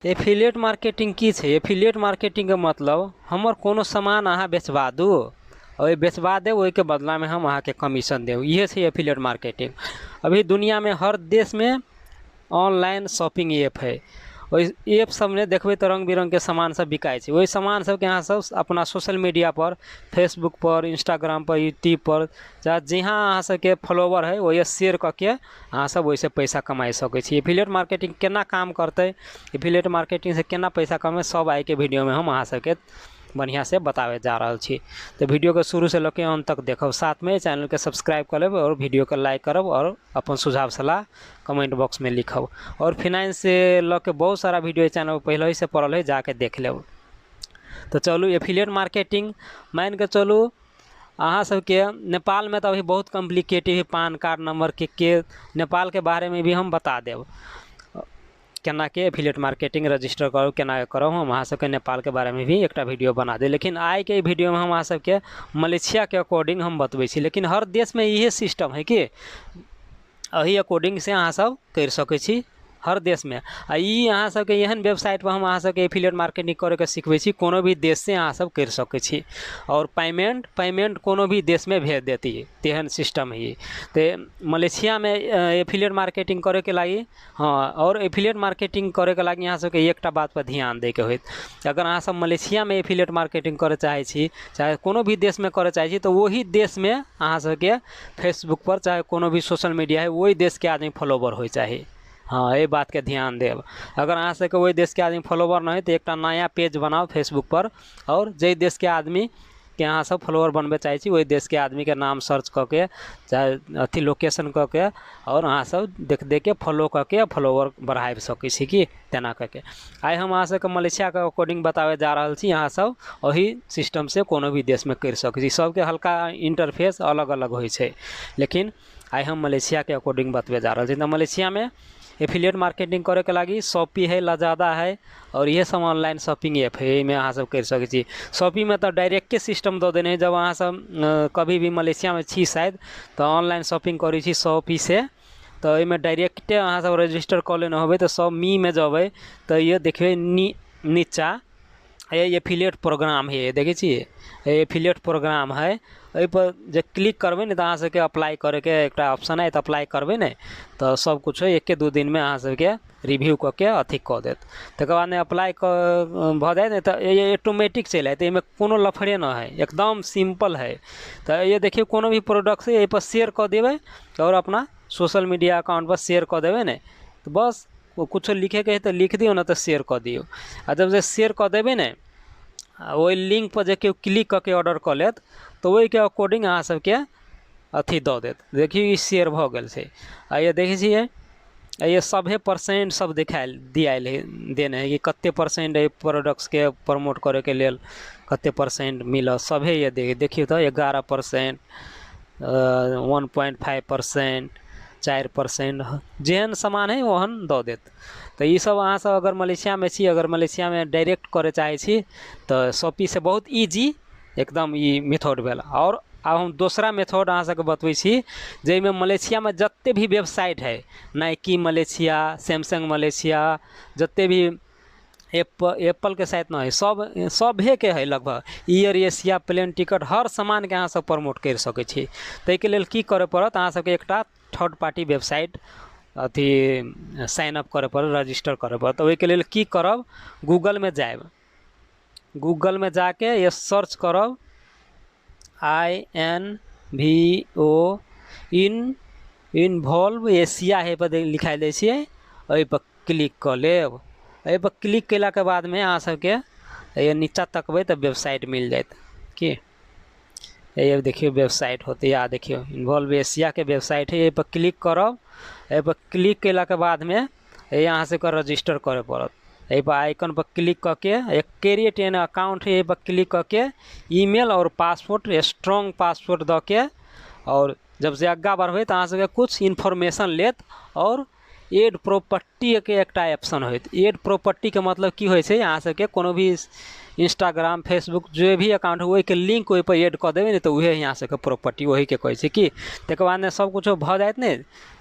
Affiliate marketing की छै? Affiliate मार्केटिंगके मतलब हमर कोनो सामान अहाँ बेचबा दू, ओहि बेचबा देब, ओहिके बदलामे हम अहाँके कमीशन देब। इहे छै एफिलिएट मार्केटिंग। अभी दुनियामे हर देशमे ऑनलाइन शॉपिंग ऐप है। ओहि ऐप सबमे देखबै तऽ रङ्ग बिरङ्गके सामान सब बिकाइ छै। ओहि सामान सबके अहाँ सब अपना सोशल मीडिया पर, फेसबुक पर, इंस्टाग्राम पर, यूट्यूब पर, चाहे जहाँ अहाँ सबके फॉलोवर है, ओहि शेयर कऽ के अहाँ सब ओहिसँ पैसा कमाइ सकै छी। एफिलिएट मार्केटिंग केना काम करतै, एफिलिएट मार्केटिंगसँ केना पैसा कमेबै, सब आइके वीडियोमे हम अहाँ सबके बढ़िआँसँ बताबै जा रहल छी। तऽ वीडियोके शुरूसँ लऽ के अन्त तक देखब, साथमे चैनलके सब्सक्राइब कऽ लेब आओर वीडियोके लाइक करब आओर अपन सुझाव सलाह कमेंट बॉक्समे लिखब। आओर फिनांस से लऽ के बहुत सारा वीडियो चैनल पहिलहिसँ पड़ल है, जाके देख लेब। तऽ चलू, एफिलिएट मार्केटिंग मानिके चलू अहाँ सबके नेपालमे तऽ अभी बहुत कॉम्प्लिकेटेड है, पान कार्ड नंबरके के नेपालके बारेमे भी हम बता देब, केना के एफिलिएट मार्केटिंग रजिस्टर करू, केना करब। हम अहाँ सबके नेपालके बारेमे भी एकटा वीडियो बना देब, लेकिन आइके वीडियोमे हम अहाँ सबके मलेशियाके अकॉर्डिंग हम बतबै छी। लेकिन हर देशमे इहे सिस्टम है कि एही अकॉर्डिंग से अहाँ सब करि सकै छी हर देशमे। आ ई अहाँ सबके एहन वेबसाइट पर हम अहाँ सबके एफिलिएट मार्केटिंग करैके सिखबै छी, कोनो भी देश से अहाँ सब करि सकै छी आओर पेमेंट कोनो भी देशमे भेज देती, तेहन सिस्टम है। तऽ मलेशियामे एफिलिएट मार्केटिंग करैके लागि, हँ, आओर एफिलिएट मार्केटिंग करैके लागि अहाँ सबके एकटा बात पर ध्यान दैके होयत। अगर अहाँ सब मलेशियामे एफिलिएट मार्केटिंग करऽ चाहै छी, चाहे कोनो भी देशमे करऽ चाहै छी, तऽ ओही देशमे अहाँ सबके फेसबुक पर चाहे कोनो भी सोशल मीडिया है, ओहि देशके आदमी फॉलोवर होइ चाही। हँ, एहि बातके ध्यान देब। अगर अहाँ सबके ओहि देशके आदमी फॉलोवर नहि है, तऽ एकटा नया पेज बनाउ फेसबुक पर आओर जाहि देशके आदमीके अहाँ सब फॉलोवर बनबै चाहै छी, ओहि देशके आदमीके नाम सर्च कऽ के, चाहे अथी लोकेशन कऽ के, आओर अहाँ सब देख देख के फॉलो कऽ के फॉलोवर बढ़ाबि सकै छी कि तेना कऽ के। आइ हम अहाँ सबके मलेशियाके अकॉर्डिंग बताबै जा रहल छी। अहाँ सब ओही सिस्टमसँ कोनो भी देशमे करि सकै छी। सबके हल्का इंटरफेस अलग अलग होइ छै, लेकिन आइ हम मलेशियाके अकॉर्डिंग बतबै जा रहल छी। तऽ मलेशियामे एफिलिएट मार्केटिंग करैके लागि शॉपी है, लजादा है आओर इहे सब ऑनलाइन शॉपिंग ऐप है, एहिमे अहाँ सब करि सकै छी। शॉपीमे तऽ डायरेक्टे सिस्टम दऽ देने है। जब अहाँ सब कभी भी मलेशियामे छी शायद, तऽ ऑनलाइन शॉपिंग करै छी शॉपीसँ, तऽ एहिमे डायरेक्टे अहाँ सब रजिस्टर कऽ लेने होबै, तऽ सब मीमे जेबै तऽ ये देखबै नीचा एफिलिएट प्रोग्राम है। देखै छियै, एफिलिएट प्रोग्राम है। एहिपर जे क्लिक करबै ने, तऽ अहाँ सबके अप्लाई करैके एकटा ऑप्शन है। तऽ अप्लाई करबै ने, तऽ सब किछु एके दू दिनमे अहाँ सबके रिव्यू कऽ के अथी कऽ देत। तकर बाद ने अप्लाई भऽ जायत ने, तऽ ऑटोमेटिक चलि आयत। एहिमे कोनो लफड़े न है, एकदम सिम्पल है। तऽ ये देखियौ, कोनो भी प्रोडक्ट है, एहिपर शेयर कऽ देबै आओर अपना सोशल मीडिया अकाउंट पर शेयर कऽ देबै ने, तऽ बस ओ कुछो लिखैके है तऽ लिख दियौ ने, तऽ शेयर कऽ दियौ। आ जब जे शेयर कऽ देबै ने, आ ओहि लिंक पर जे केओ क्लिक कऽ के ऑर्डर कऽ लेत, तऽ ओहिके अकॉर्डिंग अहाँ सबके अथी दऽ देत। देखियौ, ई शेयर भऽ गेल छै। आ ये देखै छियै, ये सभे परसेंट सब देखायल दियायल है, देने है कि कते परसेंट एहि प्रोडक्ट्सके प्रमोट करैके लेल कते परसेंट मिलत। सभे ये देखियौ तऽ 11%, 1.5%, 4%, जेहन सामान है ओहन दऽ देत। तऽ ई सब अहाँ सब अगर मलेशियामे छी, अगर मलेशियामे डायरेक्ट करऽ चाहै छी, तऽ शॉपीसँ बहुत ईजी एकदम ई मेथड भेल। आओर आब हम दोसरा मेथड अहाँ सबके बतबै छी, जाहिमे मलेशियामे जते भी वेबसाइट है, नाइकी मलेशिया, सैमसंग मलेशिया, जते भी एप्पलके शायद नहि है, सब सभेके है लगभग, एयर एशिया, प्लेन टिकट, हर सामानके अहाँ सब प्रमोट करि सकै छी। ताहिके लेल की करऽ पड़त? अहाँ सबके एकटा थर्ड पार्टी वेबसाइट अथी साइन अप करऽ पड़त, रजिस्टर करऽ पड़त। तऽ ओहिके लेल की करब? गूगलमे जायब, गूगलमे जाके ये सर्च करब INVO involve Asia है पर लिखाइ दै छियै, एहिपर क्लिक कऽ लेब। एहिपर क्लिक कयलाके बादमे अहाँ सबके ये नीचा तकबै तऽ वेबसाइट मिल जायत की। ये देखियौ, वेबसाइट होतै। आ देखियौ, इन्वॉल्व एशियाके वेबसाइट है। एहिपर क्लिक करब। एहिपर क्लिक कयलाके बादमे अहाँ सबके रजिस्टर करऽ पड़त। एहिपर आइकन पर क्लिक कऽ के एक क्रिएट एन अकाउंट है, एहिपर क्लिक कऽ के ईमेल आओर पासवर्ड, स्ट्रॉन्ग पासवर्ड दऽ के आओर जब से आगाँ बढ़बै, तऽ अहाँ सबके कुछ इन्फॉर्मेशन लेत आओर एड प्रॉपर्टीके एकटा ऑप्शन होयत। एड प्रॉपर्टीके मतलब की होइ छै? अहाँ सबके कोनो भी इंस्टाग्राम, फेसबुक, जे भी अकाउंट हो, ओहिके लिंक ओहिपर एड कऽ देबै ने, तऽ उहे अहाँ सबके प्रॉपर्टी, ओहिके कहै छै की। तकर बाद ने सब कुछो भऽ जायत ने,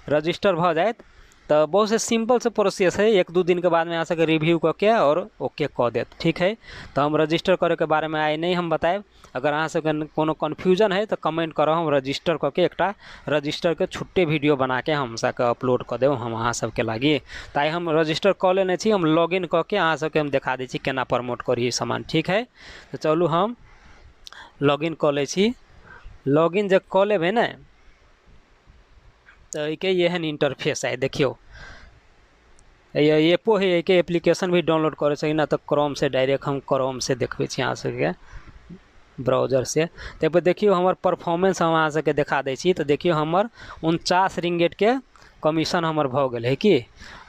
रजिस्टर भऽ जायत। तऽ बहुत से सिम्पल से प्रोसेस है। 1-2 दिनके बादमे अहाँ सबके रिव्यू कऽ के आओर ओके कऽ देत। ठीक है, तऽ हम रजिस्टर करैके बारेमे आइ नहि हम बतायब। अगर अहाँ सबके कोनो कन्फ्यूजन है तऽ कमेंट करब, हम रजिस्टर कऽ के एकटा रजिस्टरके छुट्टे वीडियो बनाके हम सबके अपलोड कऽ देब हम अहाँ सबके लागि। तऽ आइ हम रजिस्टर कऽ लेने छी, हम लॉगिन कऽ के अहाँ सबके हम देखा दै छी केना प्रमोट करी सामान। ठीक है, तऽ चलू हम लॉगिन कऽ लै छी। लॉगिन जे कऽ लेबै ने तऽ एहिके एहन इंटरफेस आय। देखियौ एपो है, एहिके एप्लीकेशन भी डाउनलोड करै सकी ना, तऽ क्रोम से डायरेक्ट हम क्रोम से देखबै छी अहाँ सबके ब्राउजर से। ताहिपर देखियौ हमर परफॉर्मेंस हम अहाँ सबके देखा दै छी। तऽ देखियौ हमर 49 रिंगेटके कमीशन हमर भऽ गेल है की।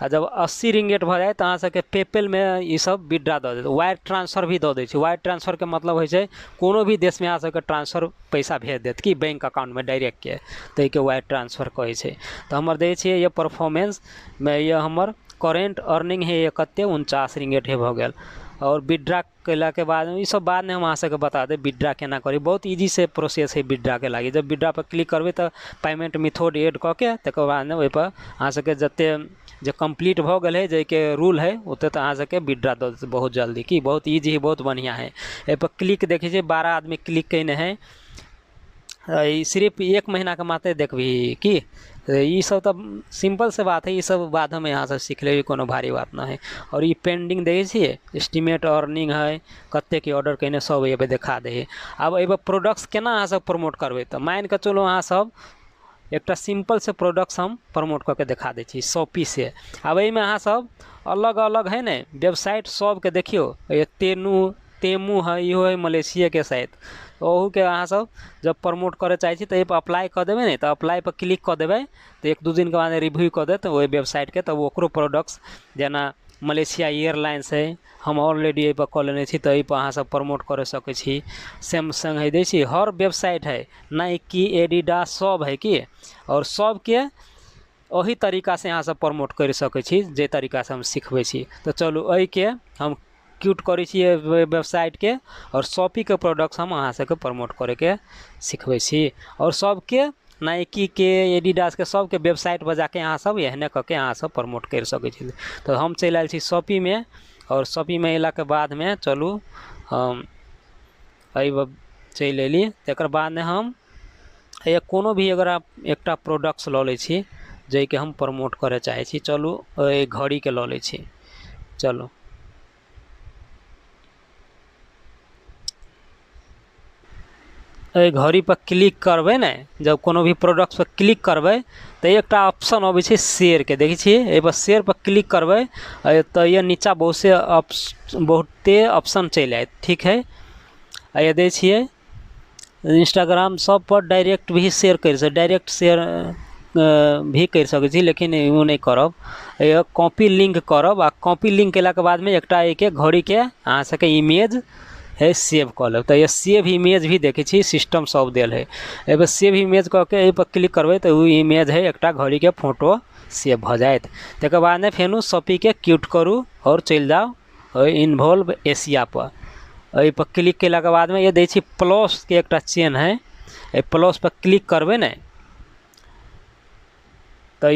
आ जब 80 रिंगेट भऽ जाय तऽ अहाँ सबके पेपलमे ई सब विड्रा दऽ देत, वायर ट्रांसफर भी दऽ दै छै। वायर ट्रांसफरके मतलब होइ छै कोनो भी देशमे अहाँ सबके ट्रांसफर पैसा भेज देत कि बैंक अकाउंटमे डायरेक्ट के, ताहिके वायर ट्रांसफर कहै छै। तऽ हमर दै छियै ये परफॉर्मेंसमे ये हमर करेंट अर्निंग है ये कते 49 रिंगेट है भऽ गेल। और विड्रा कयलाके बाद ई सब बादमे हम अहाँ सबके बता देब विड्रा केना करी। बहुत ईजी से प्रोसेस है विड्राके लागि। जब विड्रा पर क्लिक करबै तऽ पेमेंट मेथड एड कऽ के तकर बाद ओहिपर अहाँ सबके जते जे कम्प्लीट भऽ गेल है जाहिके रूल है ओते तऽ अहाँ सबके विड्रा दऽ देत बहुत जल्दी की। बहुत ईजी है, बहुत बढ़िआँ है। एहिपर क्लिक देखै छियै 12 आदमी क्लिक कयने है। ई सिर्फ 1 महीनाके मात्र देखबही की। ई सब तऽ सिंपल से बात है, ई सब बाद हम यहाँ से सीख लेबै, कोनो भारी बात नहि है। और ई पेंडिंग देखै छियै एस्टिमेट अर्निंग है, कतेक ऑर्डर कयने सब एहिपर देखा दै है। आब एहिपर प्रोडक्ट्स केना अहाँ सब प्रमोट करबै, तऽ मानिके चलू अहाँ सब एकटा सिंपल से प्रोडक्ट्स हम प्रमोट कऽ के देखा दै छी शॉपी से। आब एहिमे अहाँ सब अलग अलग है ने वेबसाइट सबके देखियौ, तेमू है, इहो है मलेशियाके शायद, ओहूके अहाँ सब जब प्रमोट करऽ चाहै छी तऽ एहिपर अप्लाई कऽ देबै ने, तऽ अप्लाई पर क्लिक कऽ देबै तऽ 1-2 दिनके बाद रिव्यू कऽ देत ओहि वेबसाइटके। तऽ ओकरो प्रोडक्ट्स जेना मलेशिया एयरलाइंस है, हम ऑलरेडी एहिपर कऽ लेने छी, तऽ एहिपर अहाँ सब प्रमोट कर सकै छी। सैमसंग है, दै छी हर वेबसाइट है, नाइकी एडिडास सब है की। और सबके ओही तरीकासँ अहाँ सब प्रमोट करि सकै छी जे तरीकासँ हम सिखबै छी। तऽ चलू एहिके हम क्यूट करै छियै वेबसाइटके और शॉपीके प्रोडक्ट्स हम अहाँ सबके प्रमोट करैके सिखबै छी। और सबके नाइकीके एडिडासके सबके वेबसाइट पर जाके अहाँ सब एहने कऽ के अहाँ सब प्रमोट करि सकै छी। तऽ हम चलि आयल छी शॉपीमे और शॉपीमे अयलाके बादमे चलू हम एहि चलि अयली। तकर बादमे हम कोनो भी अगर आप एकटा प्रोडक्ट्स लऽ लै छी जाहिके हम प्रमोट करऽ चाहै छी, चलू एहि घड़ीके लऽ लै छी। चलू एहि घड़ी पर क्लिक करबै ने, जब कोनो भी प्रोडक्ट पर क्लिक करबै तऽ एकटा ऑप्शन अबै छै शेयरके, देखै छियै एहिपर शेयर पर क्लिक करबै तऽ ये नीचा बहुते ऑप्शन चलि आयत। ठीक है, आ ये दै छियै इंस्टाग्राम सब पर डायरेक्ट भी शेयर करि सकै, डायरेक्ट शेयर भी करि सकै छी, लेकिन ओ नहि करब। कॉपी लिंक करब आ कॉपी लिंक केलाके बादमे एकटा एहिके घड़ीके अहाँ सबके इमेज है सेव कऽ लेब। तऽ ये सेव इमेज भी देखै छी सिस्टम सब देल है। एहिपर सेव इमेज कऽ के एहिपर क्लिक करबै तऽ ओ इमेज है एकटा घड़ीके फोटो सेव भऽ जायत। तकर बादमे फेनो शॉपीके क्यूट करू आओर चलि जाउ इन्वॉल्व एशिया पर। एहिपर क्लिक केलाके बादमे ये दै छी प्लसके एकटा चेन है, एहि प्लस पर क्लिक करबै ने तऽ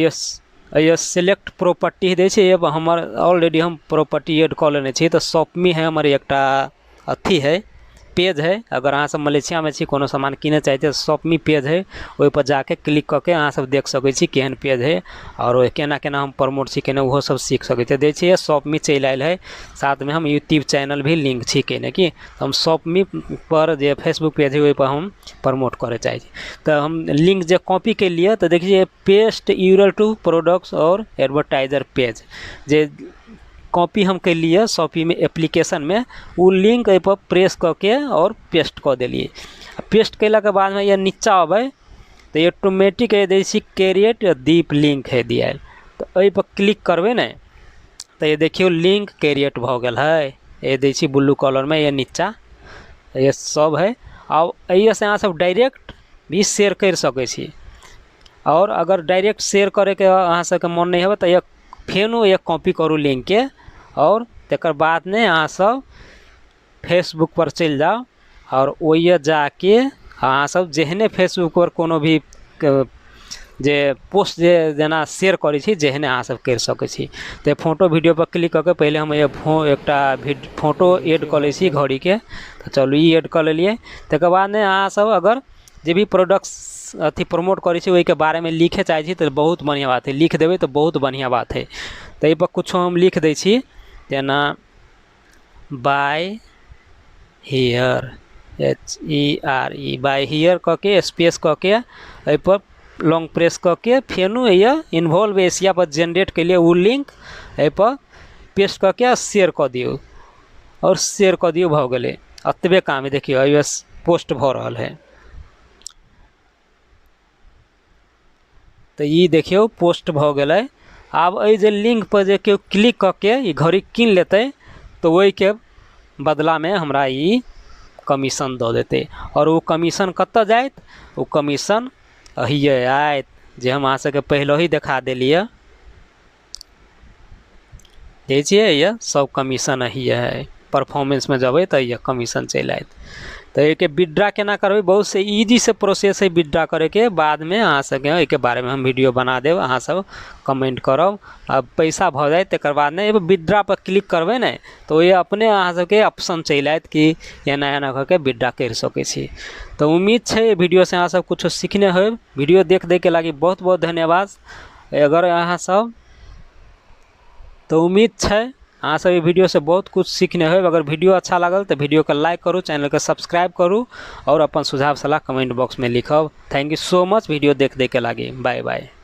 ये सिलेक्ट प्रॉपर्टी दै छै। ये हमर ऑलरेडी हम प्रॉपर्टी एड कऽ लेने छी। तऽ शॉपमी है हमर एकटा अथी है पेज है। अगर अहाँ सब मलेशियामे छी कोनो सामान कीनऽ चाहै छी तऽ शॉपमी पेज है, ओहिपर जाके क्लिक कऽ के अहाँ सब देख सकै छी केहन पेज है और केना केना हम प्रमोट छी केना, ओहो सब सीख सकै छी। दै छियै शॉपमी चलि आयल है, साथमे हम यूट्यूब चैनल भी लिंक छी केने की हम शॉपमी पर जे फेसबुक पेज है ओहिपर हम प्रमोट करऽ चाहै छी। तऽ हम लिंक जे कॉपी केलियै तऽ देखियै पेस्ट यूरल टू प्रोडक्ट्स और एडवर्टाइजर पेज जे कॉपी हम केलियै शॉपीमे एप्लीकेशनमे, ओ लिंक एहिपर प्रेस कऽ के और पेस्ट कऽ देलियै। पेस्ट केलाके बादमे ये नीचा अबै तऽ ऑटोमेटिक दै छी क्रिएट डीप लिंक है दियाल, तऽ एहिपर क्लिक करबै ने तऽ ये देखियौ लिंक क्रिएट भऽ गेल है। ये दै छी ब्लू कलरमे ये नीचा ये सब है। आब एहिसँ अहाँ सब डायरेक्ट भी शेयर करि सकै छी। और अगर डायरेक्ट शेयर करैके अहाँ सबके मन नहि हेबै तऽ फेनो एक कॉपी करू लिंकके और तकर बाद ने अहाँ सब फेसबुक पर चलि जाउ और ओहिए जाके अहाँ सब जेहने फेसबुक पर कोनो भी जे पोस्ट जे जेना शेयर करै छी जेहने अहाँ सब करि सकै छी। तऽ फोटो वीडियो पर क्लिक कऽ के पहिले हम एकटा फोटो एड कऽ लै छी घड़ीके। तऽ चलू ई एड कऽ लेलियै। तकर बाद ने अहाँ सब अगर जे भी प्रोडक्ट अथी प्रमोट करै छी ओहिके बारेमे लिखे चाहै छी तऽ बहुत बढ़िआँ बात हइ, लिख देबै तऽ बहुत बढ़िआँ बात हइ। तऽ एहिपर किछो हम लिख दै छी, जेना buy here, H E R E, buy here कऽ के स्पेस कऽ के एहिपर लॉन्ग प्रेस कऽ के फेनो एहिया इन्वॉल्व एशिया पर जेनरेट केलियै ओ लिंक एहिपर पेस्ट कऽ के शेयर कऽ दियौ आओर शेयर कऽ दियौ, भऽ गेलै। एतबे काम है। देखियौ एहि पोस्ट भऽ रहल है। तऽ ई देखियौ पोस्ट भऽ गेलै। आब एहि जे लिंक पर जे केओ क्लिक कऽ के ई घड़ी कीन लेतै तऽ ओहिके बदलामे हमरा ई कमीशन दऽ देतै। आओर ओ कमीशन कतऽ जायत? ओ कमीशन अहिये आयत जे हम अहाँ सबके पहिले ही देखा देलियै। देखै छियै ये सब कमीशन अहिये है। परफॉर्मेंसमे जेबै तऽ ये कमीशन चलि आयत। तऽ एहिके विड्रा केना करबै? बहुत से इजी से प्रोसेस है विड्रा करैके। बादमे अहाँ सबके एहिके बारेमे हम वीडियो बना देब, अहाँ सब कमेंट करब। अब पैसा भऽ जायत तकर बाद ने विड्रा पर क्लिक करबै ने तऽ ओहि अपने अहाँ सबके ऑप्शन चलि आयत कि एना एना कऽ के विड्रा करि सकै छी। तऽ उम्मीद छै एहि वीडियोसँ अहाँ सब कुछो सीखने होयब। वीडियो देख दैके लागि बहुत बहुत धन्यवाद। अगर अहाँ सब तऽ उम्मीद छै अहाँ सब ई वीडियोसँ बहुत कुछ सीखने होयब। अगर वीडियो अच्छा लागल तऽ वीडियोके लाइक करू, चैनलके सब्सक्राइब करू आओर अपन सुझाव सलाह कमेंट बॉक्समे लिखब। Thank you so much video देख दैके लागि। Bye bye.